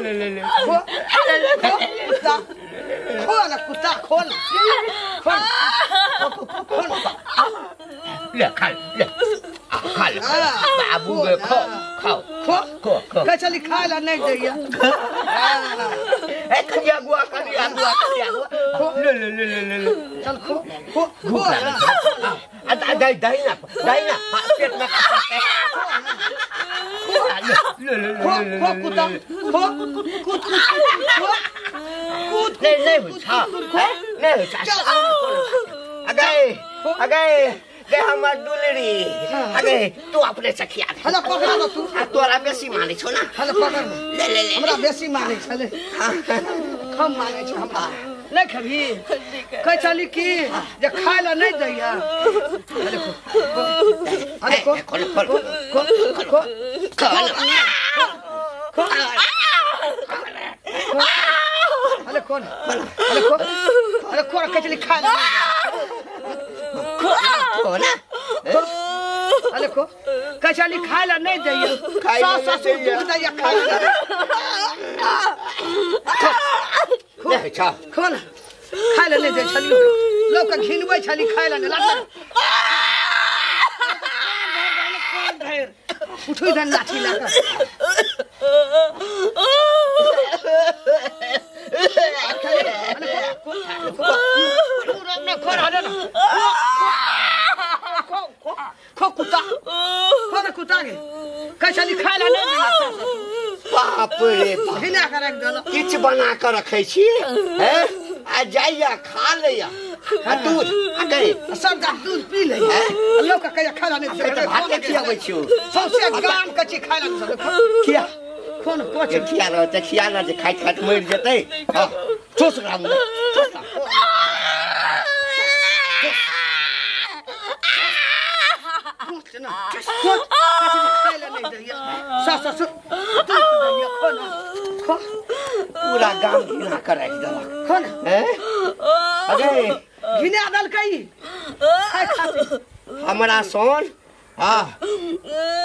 ले ले ले खो कुत्ता खो ना कुत्ता खो ना खो ले खा ले खा ले बाबू के खो खाओ खो खो खो कहै छली खाय ला नहीं दैया ए कनिया गुआ कनिया गुआ कनिया गुआ ले ले ले ले ले चल खो खो खो आ दही दही ना दही ना पेट में ले ले खो खो कुत्ता खो कूद कूद खो कूद नहीं नहीं होइ छ नहीं होइ छ अगे अगे गे हमर दुलरी अगे तू अपने से खिया हला पकड़ न तू आ तोरा बेसी मानै छौ ना हला पकड़ ले ले ले हमरा बेसी मानै छले कम मानै छै हमरा नहीं खेबही कहै छली कि जे खाय ला नहीं दैया अरे खो खोल खोल खो खो खो खो अरे खोल अरे खो अरे खो कहै छली खाय ला खो खो ना अरे खो कहै छली खाय ला नहीं दैया सास ससुर दुख दैया खाय ला नहीं छ खो ना खाय ला नहीं दै छलियो लोक के घिनबै छली खाय ला नहीं उठुइ दन लाठी ला के खो कुत्ता खो ना कुत्ता के कहै छली खाय ला नहीं दैया बाप रे बाप घिना के राखि देलक किछु बना के रखै छी हैं आ जाइया खा लैया आ दूध आ गई सब गाछ दूध पी ले लोक के कहैया खाय ला नहीं तऽ भाते खियाबै छियौ सौंसे गाम के छी खाय ला नहीं खिया खो न कोच खिया रह तऽ खिया ना जे खाइत खाइत मरि जेतै हँ ठोस ओकरा मुँहमे ठोस ना कोच ना कोच खाय ला नहीं दैया सास ससुर दूध दैया खो ना खो पूरा गाम घिना के राखि देलक खो ना हैं अगे घिना देलकै खाय खातिर हमरा सोन हाँ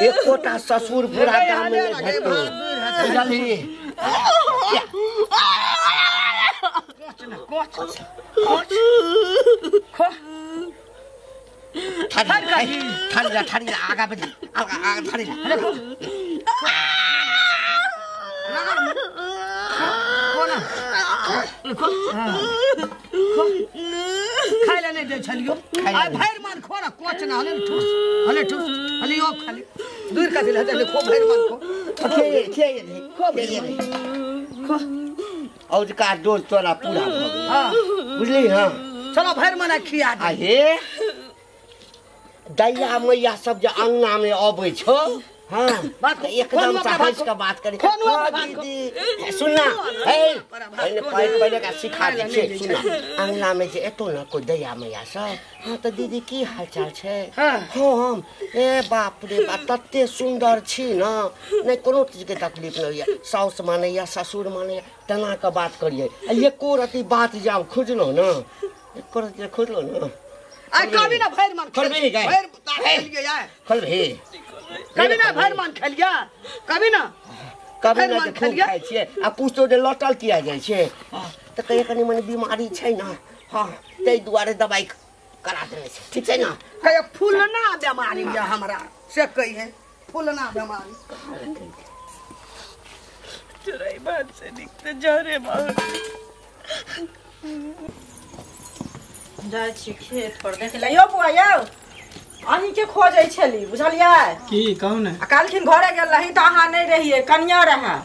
एकोटा ससुर पूरा गाम में नहि भेटतौ बुझलही कोच ना कोच कोच खो ठाड़ी ठाड़ी ठाड़ी आगा बजे आगा आगा ठाड़ी देखो खो ना खो खो खाय ला नहीं दै छलियो आ भरि मान खो ना कोच ना हले ठूस हले ठूस हले यो खाली दूर का दिल हले खो भरि मान खो खिए खिए खो भरि खो औजका डोज तोरा पूरा भऽ गेल हां बुझली हां चलो भरि मन खिया आ हे दैया मैया सब जे अंगना में अबै छौ हाँ बात एकदम से हंस के बात करी दीदी सुनना हे पहिले पहिले का सिखा दै छियै सुनना अंगना में जे एतो ना कोई दैया मैया सब हाँ तऽ दीदी की हालचाल छै हम ए बाप रे बाप तते सुन्दर छी न नहि कोनो चीजके तकलीफ नहि होइए साउस मानैया ससुर मानैया तेना कऽ बात करियै आ एको रति बात जे आब खुजलहुँ न एको रति खुजलहुँ न आ कभी ना भरि मन खोलबही गै भरि खेलियै आइ खोलबही कभी ना भरि मन खेलियै कभी ना कभी ना खूब खाइ छियै आ पूछतो जे लटल किया जाइ छै तऽ कहिया कनि मनि बीमारी छै न हँ ताहि दुआरे दवाइ करा देने छै ठीक छै न कहिया फूलना बेमारी यऽ हमरा से कहिए फूलना बेमारी तोरा ई बात से नीक तऽ जहरे माहुर जाइ छी खेत पर देख ले यौ बौआ यौ अहीं के खोजै छली बुझलियै की कहू ने आ काल्हिखिन घरे गेल रही तऽ अहाँ नहि रहियै कनिया रहए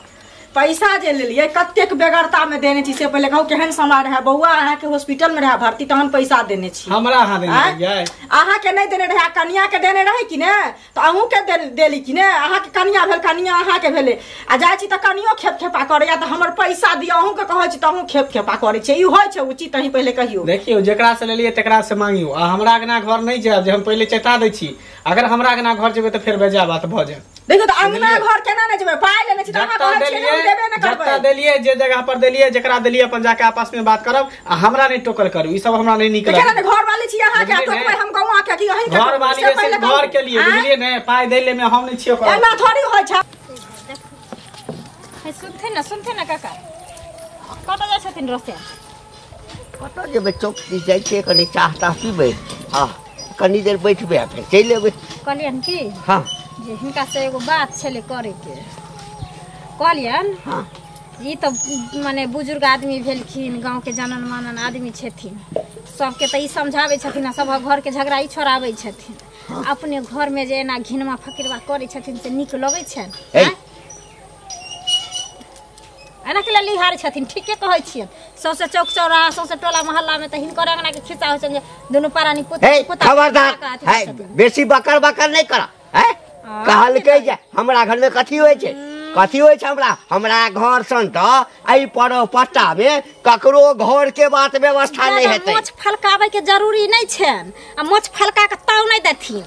पैसा जे लेलियै कतेक बेगरता में देने छी से पहिले कहू केहन समय रहे बौआ अहाँके हॉस्पिटल में रहे भर्ती तहन पैसा देने छी हमरा अहाँ देने रहियै अहाँके नहि देने रहे कनिया के देने रहे कि ने तऽ अहूँ के देली कि ने अहाँके कनिया भेल कनिया अहाँके भेलै आ जाइ छी तऽ कनियो खेप खेपा करैया तऽ हमर पैसा दिअ अहूँ के कहै छी तऽ अहूँ खेप खेपा करै छी ई होइ छै उचित अहीं पहिले कहियौ देखियौ जेकरा से लेलियै तकरा से मांगियौ आ हमरा अंगना घर नहि जायब जे हम पहिले चेता दै छी अगर हमरा अंगना घर जेबै तऽ फेर बेजा बात भऽ जायत देखियौ तऽ अंगना घर केना नहि जेबै पाइ लेने छी तऽ अहाँ कहै छियै हम देबे नहि करबै जत्ता देलियै जे जगह पर देलियै जेकरा देलियै अपन जाके आपस में बात करब आ हमरा नहि टोकल करू ई सब हमरा नहि नीक लागत केना घर वाली छी अहाँ के टोकबै हम गौआ के की अहीं के घर वाली से घर के लिए बुझलियै ने पाइ दै ले में हम नहि छियै एना थोड़ी होइ छै सुनथे ना काका कतऽ जाइ छथिन रसे? कतऽ जेबै, चौक दिस जाइ छियै, कनि चाह ताह पीबै आ कनि देर बैठबै आ फेर चलि एबै। कहलियनि कि हाँ जे हिनका से एगो बात छलै करैके। कहलियनि हाँ ई तऽ माने बुजुर्ग आदमी भेलखिन, गाँवके जानन मानन आदमी छथिन, सबके तऽ ई समझाबै छथिन आ सबक घरके झगड़ा ई छोड़ाबै छथिन। अपने घरमे जे एना घिनमा फकिरवा करै छथिन से नीक लगै छनि? एना के लिहार छथिन, ठीके कहै छियनि। सौंसे चौक चौराहा सौंसे टोला मोहल्लामे तऽ हिनकर अंगनाके खिस्सा होइ छनि जे दुनू प्राणी पुता पुता। खबरदार, बेसी बकर बकर नहि कर। कहलकै जे हमरा घरमे कथी होइ छै, कथी होइ छै हमरा हमरा घर सन तऽ एहि परोपट्टा मे ककरो घर के बात व्यवस्था नहि हेतै। मोछ फलकाबै के जरूरी नहि छनि आ मोछ फलका के ताव नहि देथिन।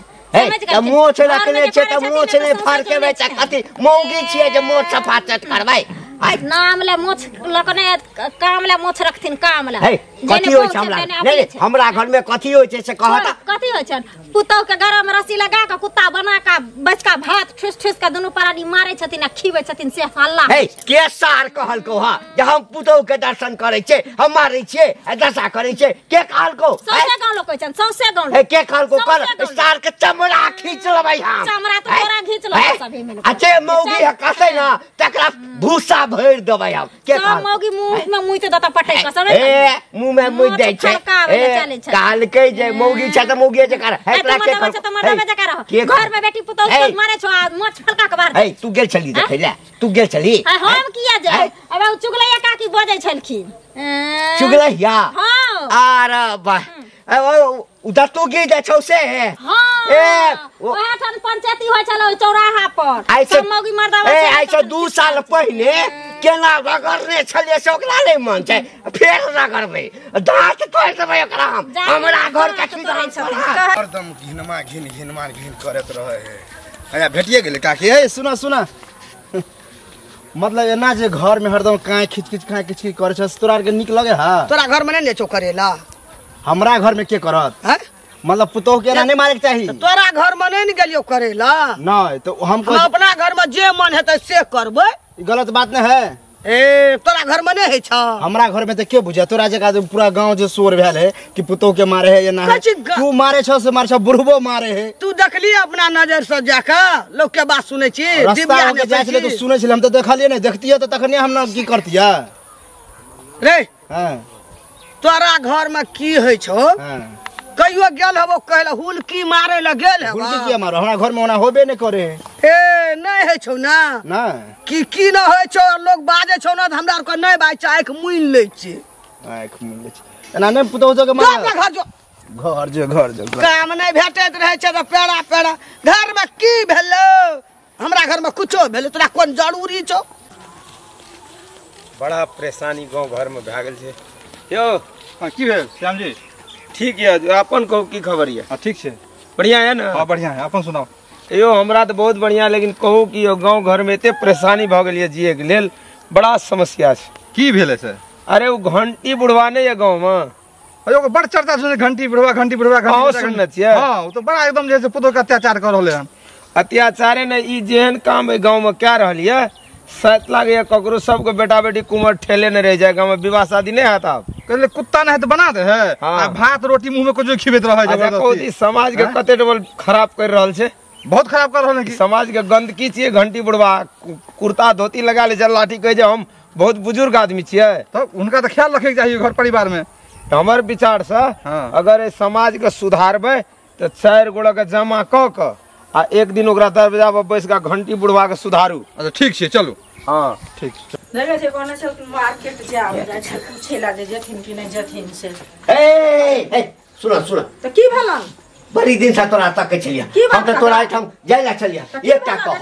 मोछ रखने छै तऽ मोछ नहि फड़केबै तऽ कथी मौगी छियै जे मोछ सफा चट करबै? नाम ले मोछ लऽ कऽ नहि, काम ले मोछ रखथिन, काम ले। कथी होइ छै हमरा? नहि हमरा घर में कथी होइ छै से कहत। कथी होइ छै? पुतहु के गरम में रस्सी लगा के कुत्ता बना के बचका भात ठुस ठुस के दुनू प्राणी मारे छथिन आ खीबै छथिन से हल्ला। हे के सार कहलको हा जे हम पुतहु के दर्शन करै छियै, हम मारै छियै आ दशा करै छियै? के कहलको? सौंसे गाँव लोक कहै छनि, सौंसे गाँव। हे के कहलको? कर सार के चमड़ा खींच लेबै हम। चमड़ा तो तोरा घींच लेबै सभी मिल। अच्छा मौगी कसे ना तकरा भूसा भरि देबै हम। के कहलको? मौगी मुँह में मुँह दता पटै कस। ए मुँह में मुँह दै छै। कहलकै जे मौगी छै तऽ मौगी जे कर। घर में बेटी पुतहु के मारे छौ आ मोछ फलका के बाहर। ए तू गेल छली देखै ले? तू गेल छली? हम किया जाय? अब उ चुगलैया काकी बजै छलखिन। चुगलैया? हां। अरे वाह, उ दत्तू की जे छौ से? हां। ए ओहा ठाम पंचायती होइ छल ओइ चौराहा पर, सब मौगी मर्दावा। ए आइ से 2 साल पहिने केना रगड़ने छलियै से ओकरा नहि मन छै, फेर रगड़बै, दाँत तोड़ि देबै ओकरा हम। हमरा घर के हरदम घिनमा घिन घिनमा घिन करैत रहै है। अच्छा भेटिए गेलै काकी। ए सुना सुना, मतलब एना जे घर में हरदम काँय खिच खिच काँय खिच खिच करै छै तोरा आरके नीक लगे? हा तोरा घर में नहि ने छौ करेला। हमरा घर में के करत? मतलब पुतोह के एना नहीं मारे के चाही। तोरा घर में नहीं गेलियो करेला? नहीं तो हम अपना घर में जे मन हेतै से करबै। गलत बात नहीं है। ए तोरा घर में नहीं है छा? हमरा घर में तो के बुझे, तोरा जगह पूरा गांव जे शोर भेल है कि पुतोह के मारे है या ना है। तू मारे छौ से मारे छौ, बुढ़बो मारे है। तू देखली अपना नजर से जाके लोग के बात सुनै छी? रास्ता होके जाइ छलै तो सुनै छलै, हम तो देखलियै नहीं। देखतियै तो तखने हम ना की करतियै रे। हां तोरा घर में की होइ छौ? कहियो गेल हबो कहला हुलकी मारे ल गेल हबो? हुलकी किया मारो, हमरा घर में ओना होबे नहीं करे। ए नहीं होइ छौ ना? ना की की न होइ छौ? लोग बाजे छौ ना त हमरा आर के नहीं बाज छै, आँख मुइन लै छी। आँख मुइन लै छी एना नहीं पुतोहु के मार। घर जो घर जो घर जो काम नहीं भेटैत रहै छै त पेड़ा पेड़ा। घर में की भेलो? हमरा घर में कुछो भेलो, तोरा कोन जरूरी छौ? बड़ा परेशानी गाँव घर में भए गेल छै यौ। हाँ की भेल श्याम जी? ठीक है, अपन कहू की खबर ये? हाँ ठीक छै। बढ़िया है ना? हाँ बढ़िया है, अपन सुनाओ। यो हमरा तो बहुत बढ़िया, लेकिन कहू कि यो गाँव घर में एते परेशानी भऽ गेल ये जिए के लेल, बड़ा समस्या छै। की भेलै से? अरे वो घंटी बुढ़वा नहीं है गाँव में? अरे ओकर बड़ चर्चा सुनै, घंटी बुढ़वा घंटी बुढ़वा घंटी सुनने छियै? हाँ ओ तो बड़ा एकदम जैसे पुतोह के अत्याचार कर रहलै हन। अत्याचारे ने ई जेहन काम एहि गाँव में कए रहल ये, शायद लागैए ककरो सबके बेटा बेटी कुमर ठेले नहीं रह जाए गाँव में, विवाह शादी नहीं होता अब। कहले कुत्ता नहीं तो बना दे है। हाँ। आ भात रोटी मुंह में कुछ खिबैत रहै जबरदस्ती। समाज के कते डबल खराब कर रहल छै, बहुत खराब कर रहल है। समाज के गंदगी छियै घंटी बुढ़वा, कुर्ता धोती लगा ले लाठी, कहै जे हम बहुत बुजुर्ग आदमी छियै। तब उनका तो ख्याल रखे के चाहिए घर परिवार में। हमर विचार से हाँ। अगर समाज के सुधारबै तो 4 गोड़ा के जमा कऽ के आ एक दिन ओकरा दरवाजा पर बैस के घंटी बुढ़वा के सुधारू। अच्छा ठीक छै चलू। हाँ ठीक। देखै छै कहने छलखिन मार्केट जायब, जाइ छै पूछे ला जे जेथिन कि नहि जेथिन से। ए ए सुन सुन, तऽ की भेलन? बड़ी दिन से तोरा तकै छलियै, हम तऽ तोरा एहिठाम जाइ ला छलियै। एकटा कह,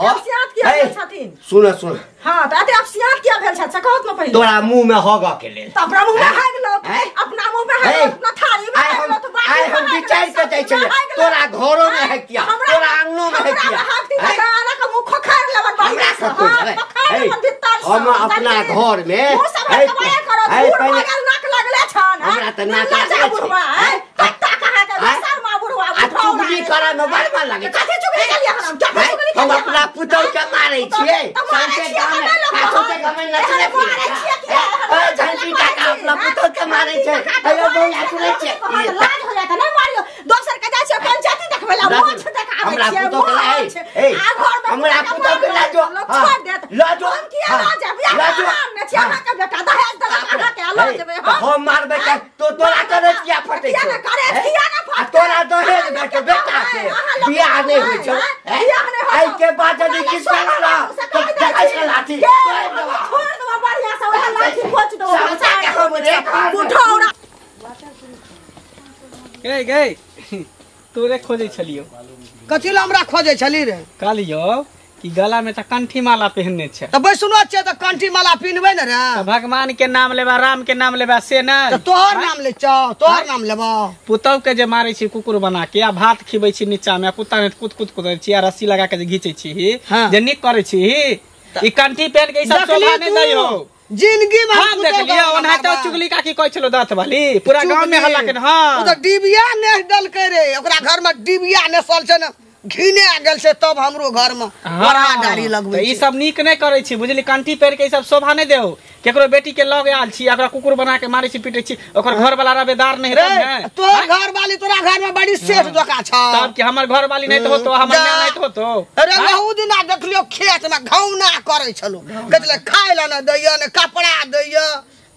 सुन सुन। हां त एते अपसियात किया भेल छ से कहत न पहिले। तोरा मुंह में हग के लेल। त अपना मुंह में हाग लो, अपना मुंह में हाग लो, अपना थाली में हाग लो, त बाकी आइ हम विचार के जाइ छलियै तोरा घरो में है किया, तोरा आंगनो में है किया। हमरा के मुंह खोखार लेवन हमरा से हम अपना घर में ऐ पहिले नाक लगले छन। हमरा त नाक लागले छै। कत्ता कहा के शर्मा बुढ़वा आ चुगली करे में बड़ मन लागे। कथी चुगली केलियै हम? कथी चुगली? हम अपना पुतौ के मारै छियै, सौंसे गाम में सौंसे गाम में नचले फिरै छै। झंटी काका अपना पुतौ के मारै छै। हेलो बौआ सुनै छियै? लाज हो जाता नहीं मारियो, दोसर के जाइ छियै पंचायती देखबै ला, मोछ देखाबै हमरा छियै। पुतौ के ला, ए हमरा पुतौ के ला जो, छोड़ देत। ला जो, हम किया ला जाब? ला जो। ने छी अहाँ के बेटा दहेज देलक अहाँ के, ल जेबै हम। हम मारबै के तो तोरा करे किया फटै किया छौ? ने करे, किया ने फटै? आ तोरा दहेज भेटौ बेटा के, बियाह नहि होइ छौ। बियाह नहि होइ एहि के बाद यदि किछु केला ना तो देखै छै लाठी तोड़ि देबौ। छोड़ देबौ बढ़िया से, ओएह लाठी खोच देबौ। सबटा के हम रे उठौड़ा गई गई तोरे खोजै छलियो। कथी ला हमरा खोजै छली रे? कहलियो कि गला में त कंठी माला पहनने छै। त बैसनो छै त कंठी माला पिन्हबै ने रे। त भगवान के नाम लेबा, राम के नाम लेबा से नै। त तोहर नाम ले छौ, तोहर नाम लेबा। पुतौ के जे मारै छी कुकुर बना के, आ भात खिबै छी नीचा में, आ कुत्ता ने कुत कुत कुदै छी, आ रस्सी लगा के जे घीचै छी, जे नीक करै छी। ई कंठी पहन के ई सब शोभा नै दैयो जिंदगी में। हम देखलियो ओनाहिते चुगली काकी कहै छलो दाँत वाली, पूरा गांव में हल्ला केने। हां ओ त डिबिया ने डलकै रे, ओकरा घर में डिबिया नेसल छै ने, घिने गेल छै, तब हमरो घर में बड़ा डाली लगबै। ई सब नीक नै करै छी बुझली। कंठी पहिर के ई सब शोभा नै देहो। केकरो बेटी के लग आयल छी, ओकरा कुकुर बना के मारै छी पीटै छी, ओकर घर वाला रबेदार नहीं रे। तोहर घर वाली तोरा घर में बड़ी सेठ जका छ। तब कि हमर घर वाली नहीं तो होतो, हमर माय नहीं तो होतो। अरे रहू दिना देखलियो खेत में घौना करै छलो, कहले खाय ला न दैय ने कपड़ा दैय।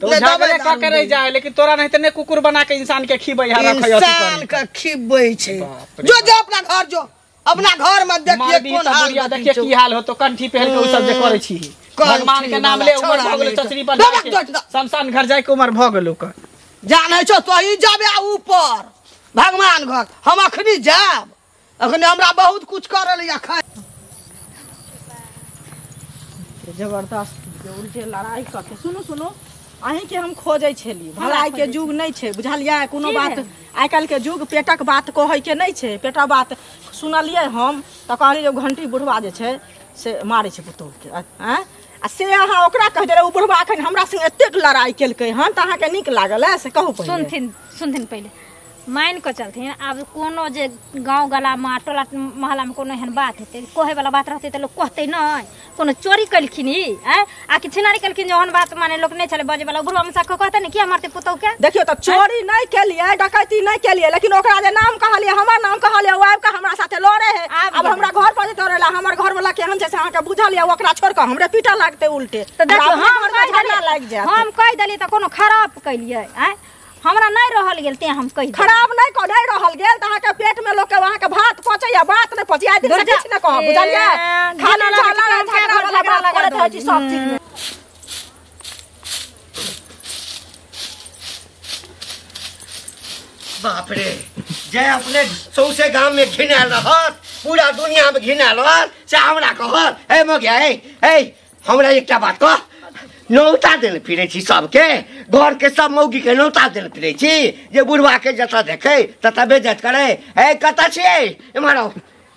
तो झगड़े का करे जाए, लेकिन तोरा नहीं त ने कुकुर बना के इंसान के खिबै है, रखै इंसान के खिबै छै। जो जो अपना घर जो, अपना घर में देखिए कोन हाल, देखिए की हाल हो। तो कंठी पहन के उ सब जे करै छी, भगवान के नाम ले उमर भ गेल चचरी पर शमशान घर जाय के उमर भ गेल। ओकर जानै छौ तो ही जाबे ऊपर भगवान घर, हम अखनी जाब, अखनी हमरा बहुत कुछ करल या खाय। जबरदस्त उल्टे लड़ाई करके। सुनू सुनू, अहीं के हम खोजै छली। भलाई के युग नहीं छै बुझलियै। कोनो बात आइ काल्हि के युग पेटक बात कहै के नहीं छै। पेटक बात सुनलियै हम तऽ कहलियै जे घंटी बुढ़वा जे छै से मारै छै पुतोहु के। आँय, आ से अहाँ ओकरा कहि देलियै, ओ बुढ़वा एखन हमरा संग एतेक लड़ाई केलकै हन तऽ अहाँके नीक लागल है से कहू पहिले। सुनथिन सुनथिन पहिले मान कऽ चलथिन। आब कोनो जे गाँव गलामे टोला मोहल्लामे कोनो एहन बात हेतै, कहै वाला बात रहतै तऽ लोक कहतै नहि। कोनो चोरी केलखिन ई आँय, आ कि छिनारी केलखिन, जे ओहन बात माने लोक नहि छलै बजै वाला। बुढ़वा मसा कहतै ने किया मारतै पुतहु के? देखियौ तऽ चोरी नहि केलियै, डकैती नहि केलियै, लेकिन ओकरा जे नाम कहलियै, हमर नाम कहलियै, ओ आबि कऽ हमरा साथे लड़े है। आब हमरा घर पर जेतै लड़ै ला, हमर घर वाला केहन छै से अहाँके बुझल यऽ, ओकरा छोड़ि कऽ हमरे पीटऽ लागतै उल्टे। तऽ देखियौ झगड़ा लागि जायत। हम कहि देलियै तऽ कोनो खराब केलियै आँय, हमरा नहीं रहल गेल तें हम कहि खराब नहीं कह नहीं रहल गेल। त अहाँ के पेट में लोग के वहां के भात पचैया, बात नहीं पचैया, आइ दिन से किछ न कहब बुझलियै। खाली झगड़ा झगड़ा वाला बात करैत रहै छी सब चीज में। बाप रे, जे अपने सौसे गांव में घिनायल रहत, पूरा दुनिया में घिनायल रहत, से हमरा कहत हे मगिया हे हमरा एकटा बात कह, नौता देल फिरै छी सबके, घर के सब मौगी के नौता देल फिरै छी जे बुढ़वा के जतऽ देखै ततऽ बेइज्जत करै। हे कतऽ छियै? एम्हर आउ,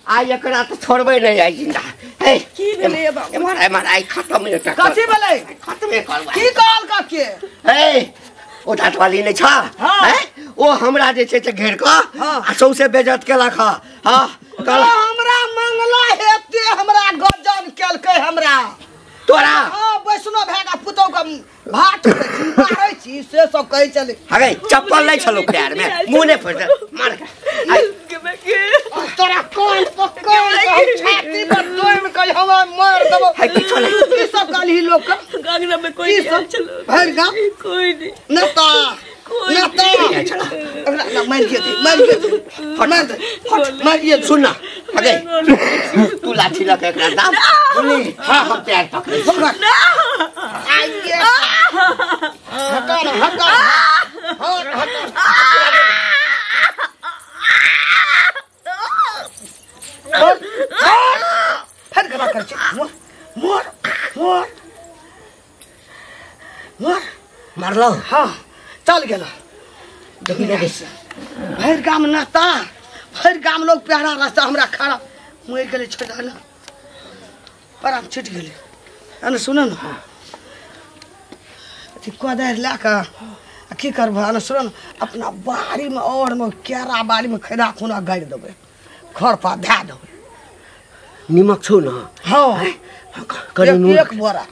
आइ एकरा तऽ छोड़बै नहि आइ जिंदा। हे की भेलै बाबू? एम्हर एम्हर आइ खत्म एकटा कथी भेलै? खत्मे करबै। की कहल के? हे ओ दाँतवाली नहि छ? हैं, ओ हमरा जे छै से घेर कऽ आ सौंसे बेइज्जत केलक। हँ कल हमरा मंगला हेते हमरा गजब केलकै हमरा। तोरा? हाँ, वैष्णव भाई का पुतौ के भात मारै छी से सब कहै छलै। हगे चप्पल नहि छलौ पैर में, मुँह नहि फोड़ मार के। तोरा कोन पकड़ के छाती पर तोड़ि के हमरा मार देबौ। है किछो नहि। की सब कहलही लोक के? गांगना में कोई नहीं आयल छलो। भरि गाम कोई नहीं। नेता नेता एकरा मारि के दे, मारि के दे, मारि दे, मारि के सुन ना हगे, तू लाठी लऽ के एकरा दाब बोली। हाँ हम पैर पकड़ै छी। आइए हटा हटा हट हट। फेर गला कर छै। मोर मोर मोर मोर मारलौ? हाँ चल गेल। भरि गाम नाता, भरि गाम लोग प्यारा रास्ता हमरा खड़ा मरि गेलै, छोड़ि देल पर हम छुटि गेलै। अने सुन न, अथी कोदारि लए कऽ आ की करबह? अने सुन न, अपना बाड़ीमे और मे केरा बाड़ीमे खैरा खुना गाड़ि देबै, खर पात धए दो निमक छौ न हाँ कनि नून एक बोरा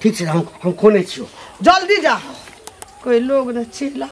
ठीक छै हम खोने छियौ जल्दी जा कोई लोग न चिल्ला।